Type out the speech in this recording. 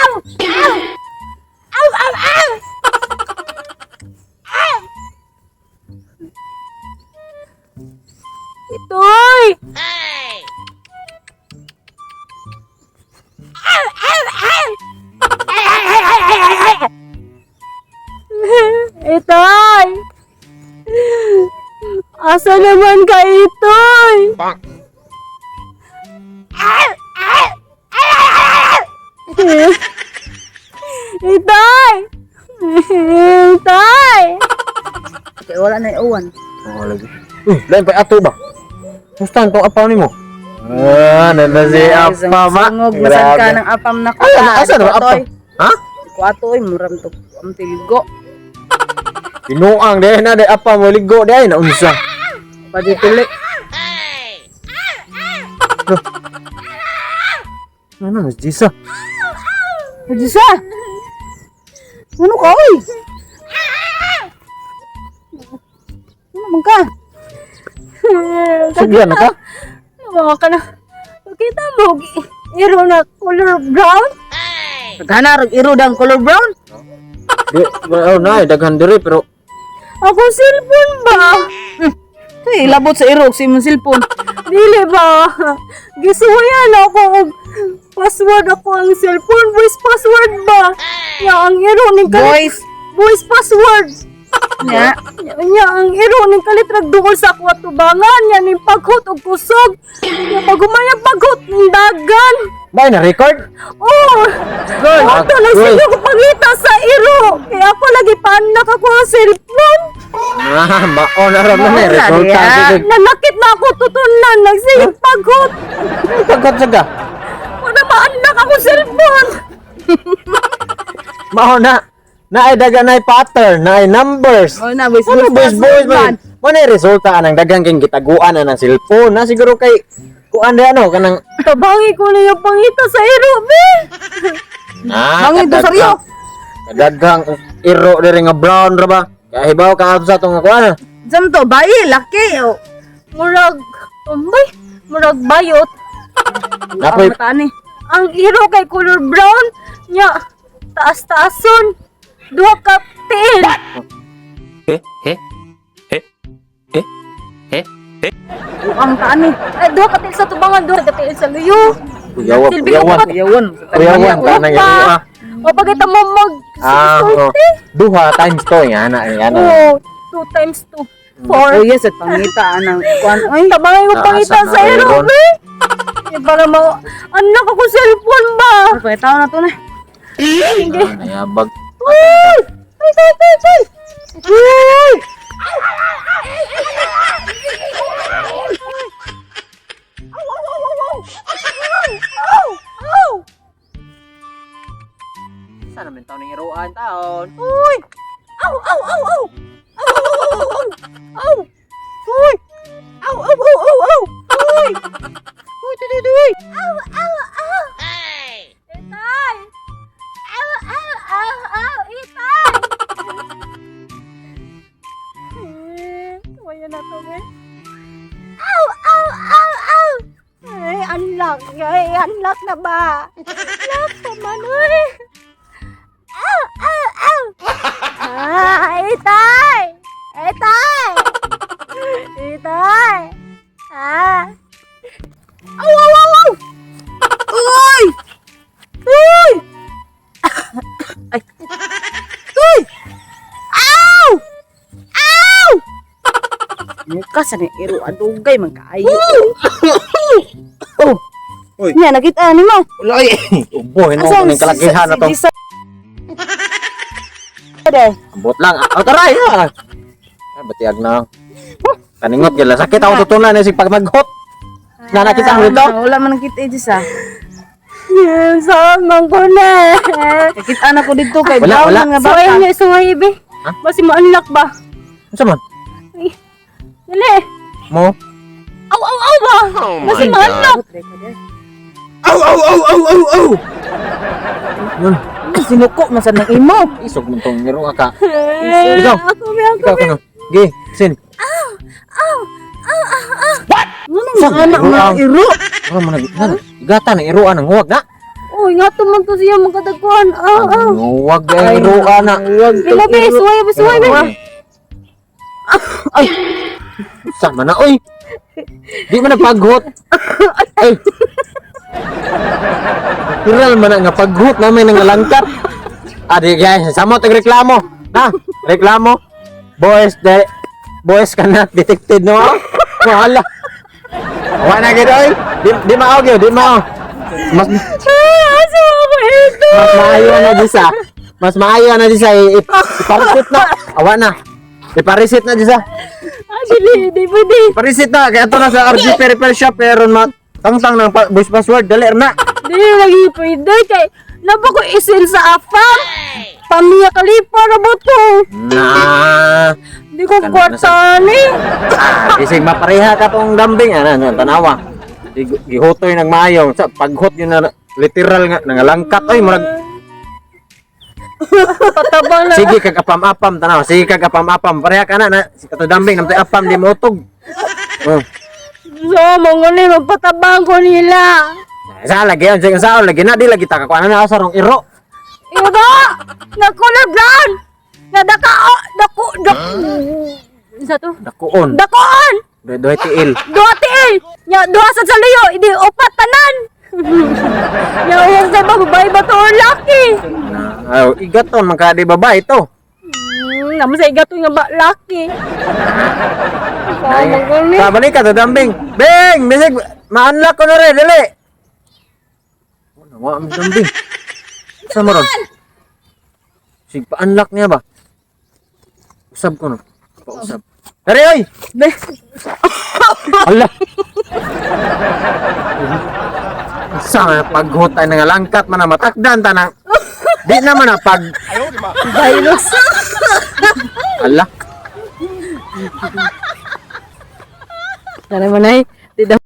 Aw! Aw! Aw! Aw! Aw! Aw! Itoy! Aw! Aw! Aw! Ay, ay, ay, ay, ay, ay, ay! Itoy! Asa naman ka, Itoy? Aw! Aw! Ay, ay, ay, ay, ay! Itay! Itay! Kay wala na iuwan. Oh, lagi. Uy, lain pa ato ba? Musta ang tong apaw nimo? Ah, nana si apa ma. Sungog masad ka ng apam na ko. Ay, ano, asa na ba apam? Ha? Ko ato oy, muram to am tiligo. Tinuang deh na deh apa mo ligo deh na unsa. Pwede tuli. Ano mas Jisa? Pwede siya. Ano ka oy? Ano man ka? Sugyan na ka? Mga ka na. Kita mo, iro na color brown? Naghanarag iro dang color brown. Di, oh, na daghan diri pero Ako cellphone ba? Hey, labot sa iro sa imong cellphone. Dili ba? Gisuwayan ako og password ako ang cellphone. Voice password ba? Ya, ang iro ning kalit. Voice. Voice password. Nya. Nya, ang iro ning kalit rag duol sa ako atubangan. Nya ning paghot og kusog. Nya pag paghot ning dagan. Bay na record. Oh! Ato lang Uy. sige ko pangita sa iro. Kaya ako lagi panak ako ang cellphone. Ah, mao na ra man eh Mao na resulta diya. sige. Nanakit na ako tutunan. Nagsigig paghot. Pagkat saga. Wala maanak ako cellphone. Mao na. Naay dagan nay pattern, naay numbers. Oh na voice Ano voice boys boys man. man. Mo na resulta anang daghan kay gitaguan na ng cellphone na siguro kay kuan di ano kanang Tabangi ko na yung pangita sa iro, be. Ah, Bangin to saryo. Kadaghang iro diri nga brown ra ba? Kaya hibaw ka sa tong kuan. Jam to bayi laki oh. Murag, umbay, murag bayot. Napoy Ang mataan eh. Ang iro kay color brown. Nya, taas-taason. Duha ka tiil. Ang mataan eh. Ay, duha ka tiil sa tubangan, duha ka tiil sa luyo. Kuyawan, Silbi kuyawan. ko Yawan. Kuyawan ka nang iro ah. O pagkita mo mag Ah, oh. Duha times to nga na yan. Oo, 2 times 2, 4. Oh yes, at pangita anang kuan oy. Tabangay mo Ah, pangita asa sa na iro, ron? be. Eh, para ma... Anak ako cellphone ba? Pangita na to na. Hindi. Nayabag. Uy! Ay, ay, ay, ay! Uy! Aw, aw, aw, aw, aw! Aw, aw, aw! Sa naman taon ng iroan taon. Uy! Aw, aw, aw, aw! Aw, aw, aw, aw, aw! Aw! Uy! Aw, aw, aw, aw, aw! Uy! Uy, tuy, tuy, tuy! Aw, aw, aw! Itay! Aw, aw, aw, aw! Itay! Eh, wala na to, eh. Aw, aw, aw, aw! Ay, unlock. Ay, unlock na ba? Lock pa man, uy. Aw, aw, aw! Ah, itay! Itay! Itay! Ah! Aw, aw, aw, aw! Uy! Uy! Ay. Uy! Aw! Aw! Muka sa ni iro adugay man kaayo. Oh. Uy. Nya nakita ni mo. Wala ay. Ubo hino ko ning kalakihan na to. Ade. Ambot lang. Ah, taray. Ah, Ah, batiag na. Kaningot gila sakit ako tutunan eh, si pag maghot. Na nakita mo dito? Wala man nakita eh, Jis, ah. Saan man ko na? Nakita na ko dito kay Wala, brown wala. nga Suway bata. niya, suway, be. Ha? Basi ma-unlock ba? Unsa man? Ay, Dali. Mo? Aw, aw, aw ba? Basi ma-unlock. Aw aw aw aw aw aw. Yun, Sinuko man sa nang imo. isog mo tong iro ka. Eh, Ikaw. Ako, be, ako, Ikaw be. kano. Gi, sin. Ano mga anak mga iro? Wala mo nag igata ng iroan ang huwag na. Uy, nga to man to siya magkadagkuhan. Ah, ah. Wag ay iro ka na. Bila be, suway be, suway be. Ay. Sama na oy. Di man na paghot. Ay. Literal man na nga paghot na may nangalangkat. Ah, di guys, samo tag reklamo. Na, reklamo. Boys, de boys cannot detected no. Wala. Wala na gid oy. Di mao gyud, di mao. Mas Ah, asa ako ito? Mas maayo na di sa. Mas maayo na di sa ipareset na. Awa na. Ipareset na di sa. Ah, dili, di pwede. Ipareset na kaya ito na sa RG Peripheral Shop pero ma tangtang ng voice password dali na. Dili lagi pwede kay naba ko isin sa afam. Pamiya kalipa na ba to? Na. Di ko kwarta ni. Ah, bisig mapareha ka tong dambing ana na tanawa. Gihutoy nang maayo sa paghot yun na literal nga nangalangkat oy murag Patabang na. sige kag apam-apam tanawa sige kag apam-apam pareha ka na na si kato dambing namtay apam di motog. Oh. So, mongol magpatabang ko nila. Sa lagi ang sige sa lagi na di lagi ta kakuan na sa rong iro. Iro! Nakulablan! Nadaka o! Daku! Daku! Isa to? Dakuon. Dakuon! Duhay tiil. Duha tiil! Nya, duha sa saliyo! Hindi, upat tanan! Nya, uyan sa iba, babae ba to or laki? Na, aw, igaton man ka di babae to. Naman sa igato nga ba, laki. Sa Sa balik ka to dambing. Bing, bisig ma-unlock ko na rin dali. Wala wa ang dambing. Sa mo ron? Sig pa-unlock niya ba? Usab ko no. Pausab. Dari oy. Be. Ala. Sa nga paghutay nga langkat man na matakdan tanang. Di naman na pag Virus. Ala. Tara man ay. Di daw